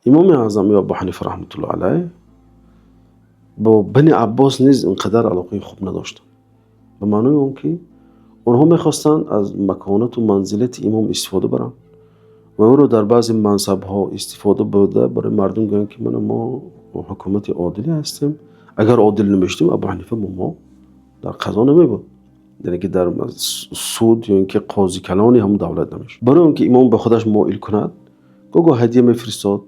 Имоми Аъзам ё Абу Ҳанифа раҳматуллоҳи алайҳ бо Бани Аббос низ ин қадар алоқаи хуб надоштанд, ба маънои он ки онҳо мехостанд аз маконату манзилати имом истифода баранд ва ӯро дар баъзе мансабҳо истифода бурда, барои мардум гӯянд, ки мана, мо ҳукумати одиле ҳастем. Агар одил намешудем, Абу Ҳанифа бо мо дар қазо намебуд, яъне ки дар суд ё ин ки қози калони ҳамон давлат намешуд. Барои он ки имом ба худаш моил кунад, гоҳ ҳадия мефиристод.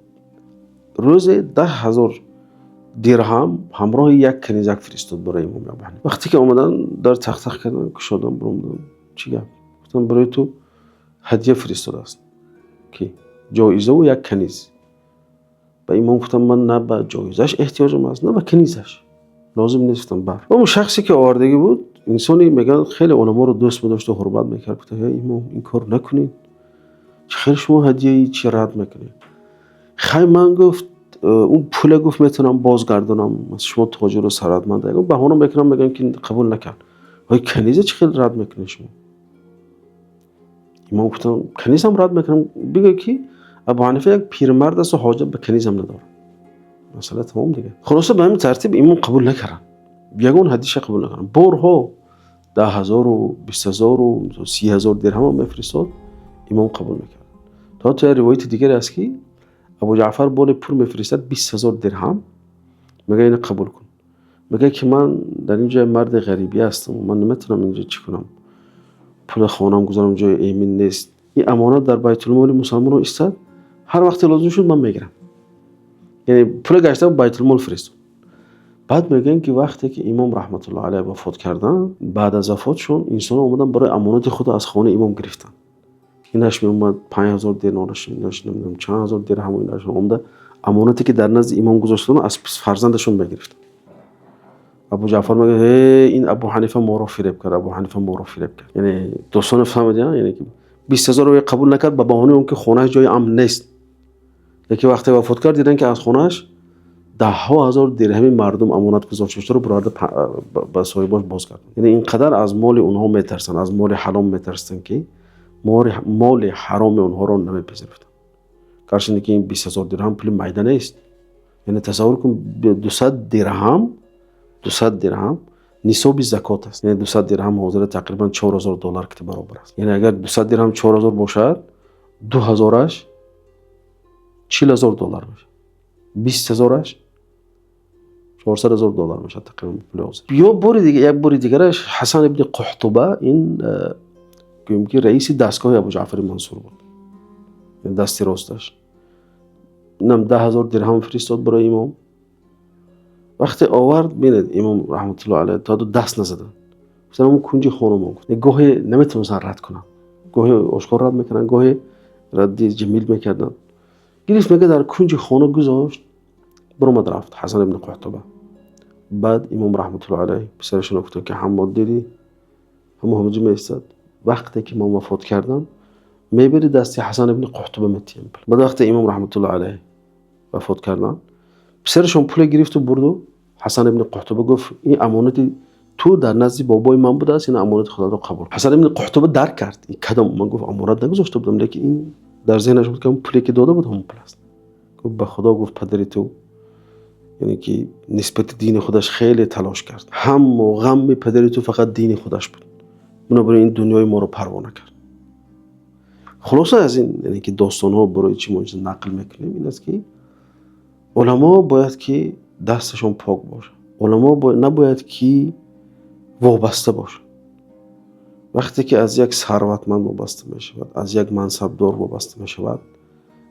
Рӯзе 10 000 дирҳам ҳамроҳи як канизак фиристод барои имоми Абу Ҳанифа. Вақте ки омадан, дар тахтах кардан, кушодан, биромадан: «Чӣ гап?» Гуфтанд: «Барои ту ҳадия фиристодааст, ки ҷоизаву як каниз». Ба имом гуфтам: «Ман на ба ҷоизаш эҳтиёҷам аст, на ба канизаш, лозим нест», гуфтам. Бар он шахсе ки овардагӣ буд, инсоне, мегӯянд, хеле уламоро дӯст медошту ҳурмат мекард, гуфта: «Имом, ин кор накунед, хеле шумо ҳадияи чи рад мекунед?» «Хай, ман, — гуфт, — он пуле, — гуфт, — метавонам бозгардонам, шумо тоҷиру сарватманд, баҳона мекунам». Мегӯям, ки қабул накард. «Ой, каниза чӣ хел рад мекунед шумо?» Имом гуфтам: «Канизам рад мекунам, бигӯ ки Абу Ҳанифа як пирмард асту ҳоҷат ба канизам надорад, масъала тамом дигар». Хулоса, ба ҳамин тартиб имом қабул накард, ягон ҳадиша қабул накард. Борҳо 10 000-у 20 000-у 30 000 дирҳамам мефиристод, имом қабул мекард. То як ривояти дигаре аст, ки Абу Ҷаъфар боре пул мефиристад, 20 000 дирҳам, мега: «Ина, қабул кун». Мега, ки «Ман дар ин ҷо марди ғарибӣ ҳастам, ман наметавонам инҷо чӣ кунам, пули хонам гузорам, ҷои эмин нест. Ин амонат дар байтулмоли мусалмонон истад, ҳар вақте лозим шуд, ман мегирам». Яъне пула гашта байтулмол фиристод. Баъд мегӯянд, ки вақте ки имом раҳматуллоҳи алайҳ вафот карданд, баъд аз вафотшон инсонҳо омаданд, барои амонати худро аз хонаи имом гирифтанд. Инаш меомад 5000 динораш, инаш намедонам чанд ҳазор дирҳаму, инаш омада, амонате ки дар назди имом гузошта, аз фарзандашон мегирифтанд. Абу Ҷаъфар мегӯяд: «Э, ин Абу Ҳанифа моро фиреб кард, Абу Ҳанифа моро фиреб кард». Яъне дӯстоно, фаҳмидед? Яъне ки 20 000-ро қабул накард ба баҳонаи он ки хонааш ҷои амн нест, лекин вақте вафот кард, диданд, ки аз хонааш даҳҳо ҳазор дирҳами мардум амонат гузошта бурда, ба соҳибош боз кард. Яъне ин қадар аз моли онҳо метарсанд, аз моли ҳалом метарсанд, ки моли ҳароми онҳоро намепазируфтанд. Гарчанде ки ин 20 000 дирҳам пули майда нест. Яъне тасаввур кун, 200 дирҳам, 200 дирҳам нисоби закот аст. Яъне 200 дирҳам ҳозира тақрибан 4000 доллар ки баробар аст. Яъне агар 200 дирҳам 4000 бошад, 2000-аш 40 000 доллар мешавад, 20 000-аш 400 000 доллар мешавад тақрибан пули ҳозир. Ё бори дига, як бори дигараш Ҳасан ибни Қуҳтуба, ин гӯем ки раиси дастгоҳи Абу Ҷаъфари Мансур буд, дасти росташ, инам 10 000 дирҳам фиристод барои имом. Вақте овард, бинед, имом раҳматуллоҳи алайҳ то даст назаданд, гуфтан: «Ҳамон кунҷи хонамон». Гоҳе наметавонистанд рад кунанд, гоҳе ошкор рад мекарданд, гоҳе радди ҷамил мекарданд. Гирифт, мега, дар кунҷи хона гузошт, биромад, рафт Ҳасан ибни Қуҳтуба. Баъд имом раҳматуллоҳи алайҳ писарашонро гуфтанд, ки: «Ҳаммод, дидӣ, ҳамо ҳамаҷо меистад, вақте ки ман вафот кардам, мебари, дасти Ҳасан ибни Қуҳтуба метиҳем». Баъд вақте имом раҳматуллоҳи алайҳ вафот карданд, писарашон пуле гирифту бурду Ҳасан ибни Қуҳтуба гуфт: «Ин амонати ту дар назди бобои ман будааст, ин амонати худатро қабул». Ҳасан ибни Қуҳтуба дарк кард, кадом ман, гуфт, амонат нагузошта будам, лекин ин дар зеҳнаш буд, ки ҳамон пуле ки дода буд, ҳамон пул аст. Гуфт: «Ба Худо, — гуфт, — падари ту, яъне ки нисбати дини худаш хеле талош кард, ҳамму ғамми падари ту фақат дини худаш буд, бинобар ин дунёи моро парво накард». Хулоса, аз ин, яъне ки достонҳо барои чӣ мо нақл мекунем, ин аст, ки уламо бояд ки дасташон пок бошад, уламо набояд ки вобаста бошад. Вақте ки аз як сарватманд вобаста мешавад, аз як мансабдор вобаста мешавад,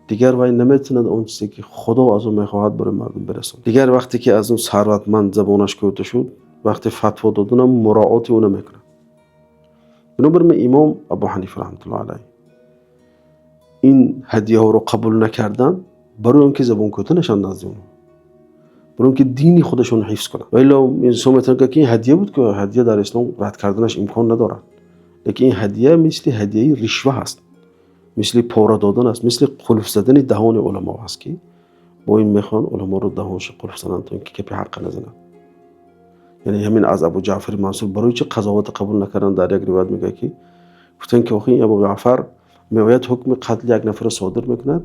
дигар вай наметавонад он чизе ки Худо аз ӯ мехоҳад, барои мардум бирасонад. Дигар вақте ки аз он сарватманд забонаш кӯта шуд, вақте фатво доданам, муроати ӯ намекунад. Бинобар ин имом Абу Ҳанифа раҳматуллоҳи алайҳ ин ҳадияҳоро қабул накарданд барои он ки забонкӯта нашаванд назди онҳо, барои он ки дини худашонро ҳифз кунанд. Ва илло инсон метавонад, ки ин ҳадия буд, ки ҳадия дар ислом рад карданаш имкон надорад, лекин ин ҳадия мисли ҳадияи ришва ҳаст, мисли пора додан аст, мисли қулф задани даҳони уламо ҳаст, ки бо ин мехоҳанд уламоро даҳоншо қулф зананд, то ин ки гапи ҳаққа назананд. Яъне ҳамин аз Абу Ҷаъфари Мансур барои чӣ қазовата қабул накарданд? Дар як ривоят мегӯяд, ки гуфтанд, ки охи, ин Абу Ҷаъфар меояд, ҳукми қатли як нафарро содир мекунад.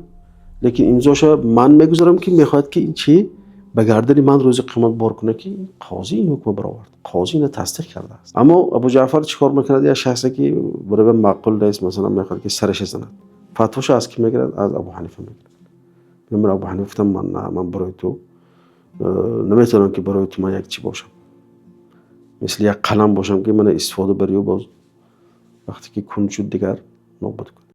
Лекин имзоша ман мегузорам, ки мехоҳад, ки ин чӣ ба гардани ман рӯзи қиёмат бор кунад, ки қозӣ ин ҳукмро баровард, қозӣ инро тасдиқ кардааст. Аммо Абу Ҷаъфар чӣ кор мекунад? Як шахсе ки барои ман маъқул нест, масалан, мехоҳад, ки сараш занад. Фатвояшро аз кӣ мегирад? Аз Абу Ҳанифа мегирад. Ман Абу Ҳанифа гуфтам: ман не, ман барои ту наметавонам, ки барои ту ман як чӣ бошам, мисли як қалам бошам, ки ман истифода барӣ ва боз вақте ки кун шуд, дигар нобуд кунӣ.